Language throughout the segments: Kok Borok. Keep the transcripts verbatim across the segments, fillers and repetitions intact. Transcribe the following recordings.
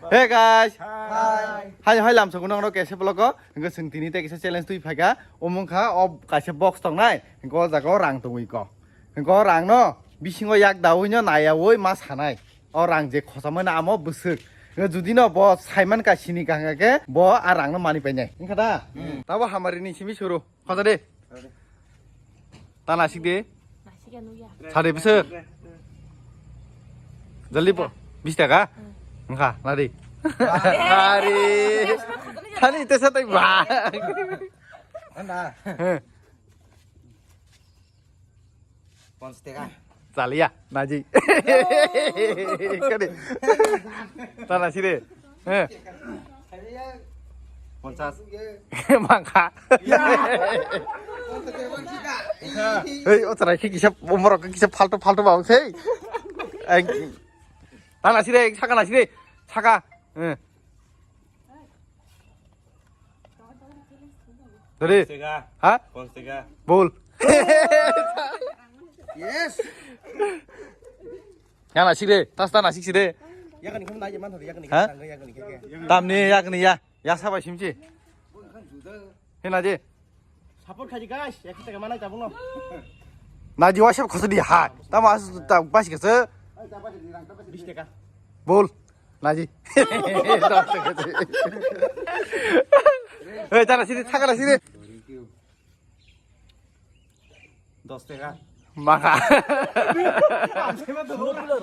Hey guys. Hi. Hai, hai, lamsok nang rok kaisa vlog o. Hingke sing tini te kaisa challenge twi phaika. Omong kha o kaisa box tong nai. Hingke o jaga o rang tongwi ko. Hingke o rang no bisingo yak dawi no naya woi ma sanai. O rang je khosa mano amo bwswk. Hingke judi no bo saiman ka sini ka hingke bo a rang no mani painai. Hingkha da? Hmm. Tabo hamari ni simi suru. Khosa de. Khosa de. Ta nasik de. Nasik ya nukya. Sade bwswk. Jaldi po. Bis taka? Hmm. Wngkha, lari. Lari. Thani tesa tai ba. Anda. He. Ponchas taka. Chaliya, naji. Kani? Ta nasik de. He. Ponchas. Mangkha. Hei, o chwrai khe kisa, o morok khe kisa faltu, faltu ba sei. Ai, ta nasik de, saka nasik de. Saka. He. Dori. Tega. Ha? Ponchas taka. Bol. Yes. Yang nasik de, tas ta nasik si de. Yakni khum nai man thori yakni. Ha? Yakni ke. Tamni yakni ya, ya sabai simchi. Hena je. Support khaji guys, ekso taka manai tabung no. Naji wa sab khosdi ha. Tamo as ta bas kese. Bis taka. Bol. Naji. Hei, tara sini, thakara sini. Dos taka. Maka. Tamni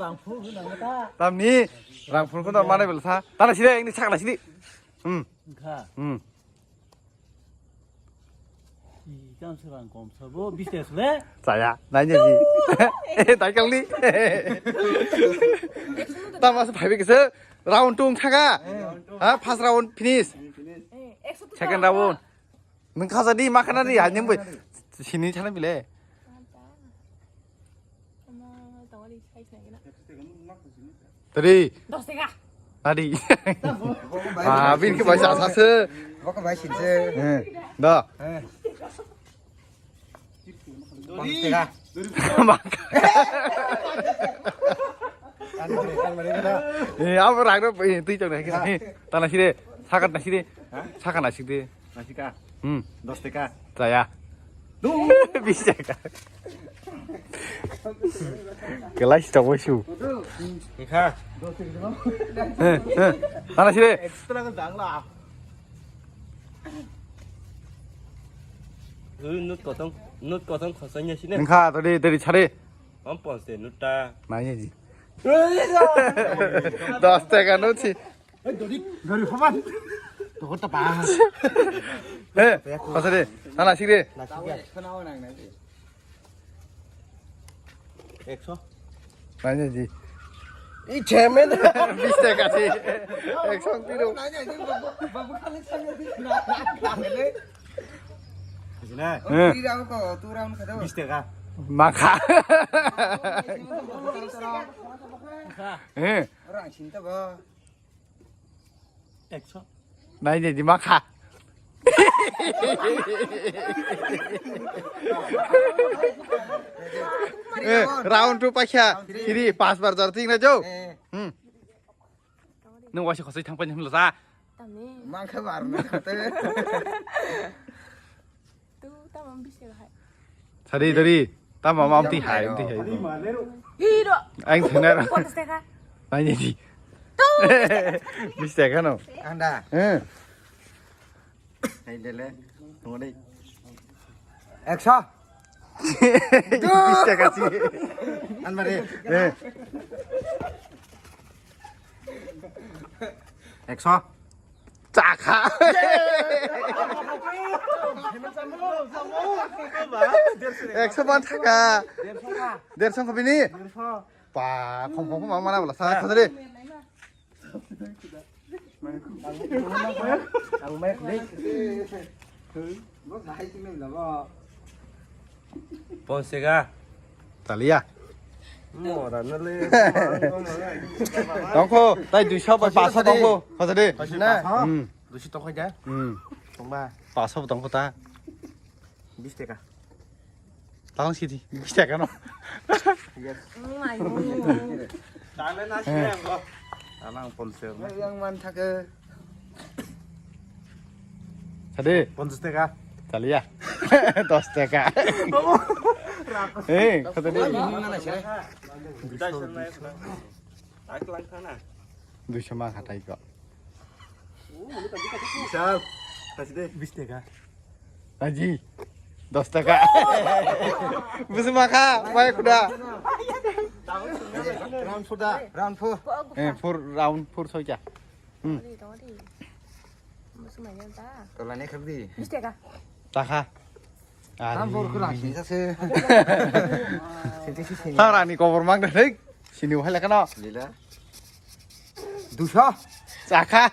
rang phul guna ta. Tamni rang phul guna mana belsa. Tara sini, ini sakara sini. Hmm. Kha. Hmm. Ih, tang serang kom sabo, bis taka sule? Saya, nanya ji. Eh, tai kali. Tama se phaibe kese, round tung thaka. Ha, first round finish. Second round. Nung khaja di, makana di, anjing bai. Sini thana bile. Tadi. Dos taka. Tadi. Ah, bin ke baisa sase. Boko bai sinse. Eh, da. Eh. Dos taka. Maka. Eh, apa rang eh, tui chang na. Tana sire, sakat na sire. Sakat na sire. Nasika. Hmm. Dos taka. Saya. Duh. Bis taka. Kelai si tabo su. Engkha. He, he. Mana sire? Extra kan jangla. Ui, nut kotong, nut kotong khosongya sine. Engkha, tadi, tadi chare. Om ponse nutta. Nanya ji. Dos taka nut si. Gari paman. Toko tapa. Eh, pasal deh. Sana sih deh. Ekso. Nanya ji. Ih, cemen. Bis taka sih. Ekso tiro. Nanya ji, babu, babu kali sana di. Sini. Eh. Three round ko, two round kado. Bis taka. Maka. Eh. Orang cinta ba. Ekso. Nai de dima kha. Eh, round two paikha. Three, pas bar jar ting na jo. Eh. Hmm. Nung wasi khosoi thang pani himlo sa. Tami. Mangkha bar na. Tu tamam bis taka hai. Sari, sari. Tamo mam ti hai, ti hai. Hiro. Ang thengna ra. Ponchas taka. Nai ni. Tu. Bis taka no. Anda. Eh. Hai dele. Tunggu deh. Ekso. Bis taka si. Anmare. Eh. Ekso. Chakha. Ekso ban thaka. Derso kho bini. Pa, khom khom khom mana bala sa khadre. Ang mai khudai. Bo bahai sini labo. Ponchas taka. Taliya. Mora nale. Tongkho, tai duiso bai paso tongkho. Khajade. Na. Hmm. Duiso tongkho ja. Hmm. Tongba. Paso tongkho ta. Bis taka. Tang sidi. Bis taka no. Yes. Tale na sini. Ang ponchas. Yang man thake. Sade. Ponchas taka. Chaliya. Dos taka. Eh, kata de. Duiso ma khatai ko. Sal. Kasi de. Bis taka. Aji. Dos taka. Busu makha, bai kuda. Round four da, round four. Eh, four, round four soika. Hmm. Tolani khakdi. Bis taka. Taka. Round four kura sini sase. Sini sini. Tang rani kobor mang da thik. Sini wahai lekano. Lila. Duso. Chakha.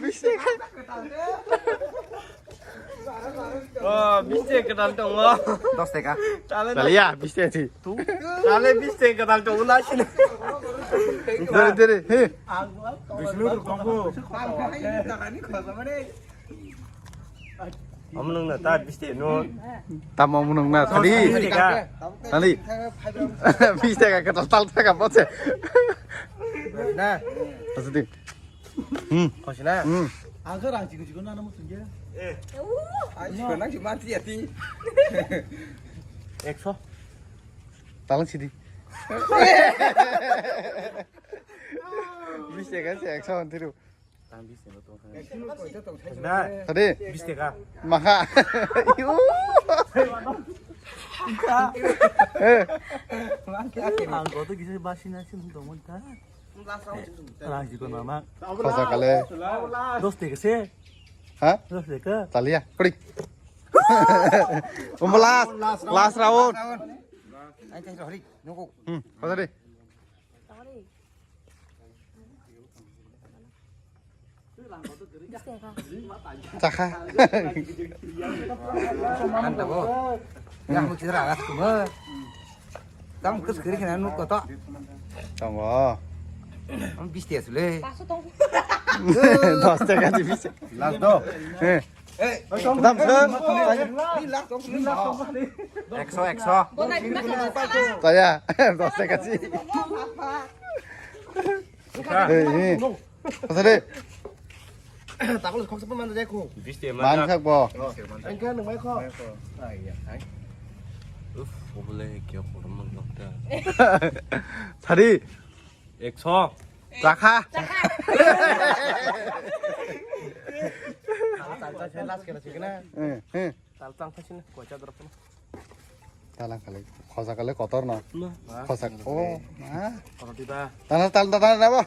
Bis taka. Oh, bis taka kwtal tongo. Dos taka. Chale, chale ya, bis taka si. Chale bis taka kwtal tongo na sini. Dere, dere, he. Bisnu dur kongku. Omo nwng na ta bis taka no. Tamo omo nwng na, tadi. Bis taka. Tadi. Bis taka kwtal tal taka bose. Na. Asudi. Hmm. Khosina. Hmm. Ang khe rang chikon chikon nana muchung khe. Eh. Ai, chikon nang si manti ati. Ekso. Talang sidi. Bis taka se ekso antiru. Tang bis taka tong thang. Na. Tadi. Bis taka. Maha. Iu. Eh. Ang kota kisa basina sin tongmon ta. Rang si kono ma. Khosa kale. Dos taka se. Ha? Dos taka. Talia. Klik. Umbo last. Last round. Ai, tai rohri. Noko. Hmm. Khosa de. Chakha. Anta bo. Yang mo kira ras kuma. Tam kus kiri kena nuk koto. Tongo. Am bis taka sule. Dos taka di bis. Last do. Eh. Dam se. Ekso, ekso. Taya, dos taka si. Eh, eh. Khosa de. Takol khoksa pun mana jai ko. Bis taka man mana. Khak bo. Engke nung mai ko. Ai ya, ai. Uf, obole kya korom mang dokta. Sadi. Ekso. Chakha. Tal chang thai sini, last kena sini na. Eh, eh. Tal chang thai sini, kocha drop na. Talang kali, khosa kali kotor no. Na. Khosa, oh, ma. Kotor di ba. Tana tal tana na ba.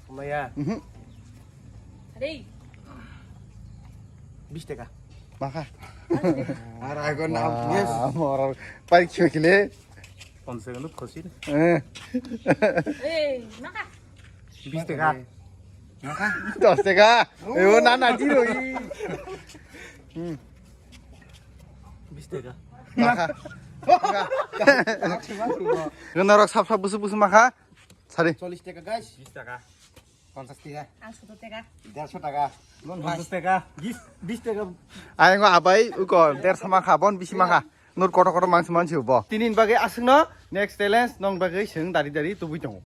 Maya. Mhm. Adei. Bis taka. Maka. Ara ko na. Yes. Mor pai kyo kile. Pon second khosi. Eh. Eh, maka. Bis taka. Maka. Dos taka. Eh, o na na zero i. Hmm. Bis taka. Maka. Maka. Gana rok sap sap busu busu maka. Sari. Chollish taka, guys. Bis taka. Ponchas taka. Ang sotor taka. Derso taka. Ponchas taka. Bis, bis taka. Ayang abai uko derso maka, bon bisi maka. Nur kotor kotor mangsi mansi ubo. Tinin bagwi aswkno next challenge nong bagwi swng dari dari tubui tongo.